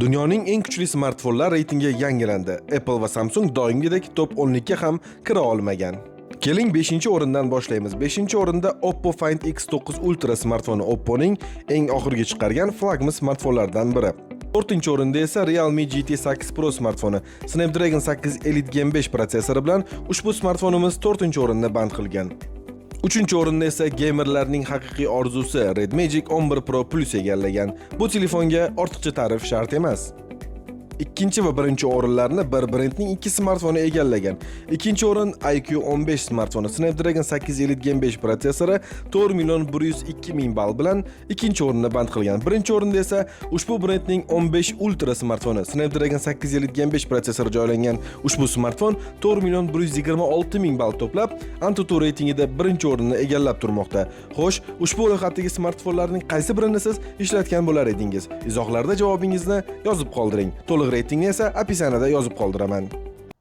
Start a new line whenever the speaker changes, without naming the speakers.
Dunyoning eng kuchli smartfonlar reytingi yangilandi. Apple va Samsung doimgidek top 10 likka ham kira olmagan. Keling, 5-o'rindan boshlaymiz. 5-o'rinda Oppo Find X9 Ultra smartfoni, Opponing eng oxirgi chiqargan flagman smartfonlaridan biri. 4-o'rinda esa Realme GT 8 Pro smartfoni. Snapdragon 8 Elite Gen 5 protsessori bilan ushbu smartfonimiz 4-o'rinni band qilgan. Uchinchi o'rinda esa geymerlarning haqiqiy orzusi Red Magic 11 Pro Plus egallagan. Bu telefonga ortiqcha ta'rif shart emas. Ikkinchi va birinchi o'rinlarni bir brendning ikki smartfoni egallagan. Ikkinchi o'rin iQOO 15 smartfoni, Snapdragon 8 Elite Gen 5 protsessori, 4 million 102 ming ball bilan ikkinchi o'rinni band qilgan. Birinchi o'rinda esa ushbu brendning 15 Ultra smartfoni, Snapdragon 8 Elite Gen 5 protsessori joylangan ushbu smartfon 4 million 126 ming ball to'plab, AnTuTu reytingida birinchi o'rinni egallab turmoqda. Xo'sh, ushbu ro'yxatdagi smartfonlarning qaysi birini siz ishlatgan bo'lar edingiz? Izohlarda javobingizni yozib qoldiring. To'liq reytingni esa описание da yozib qoldiraman.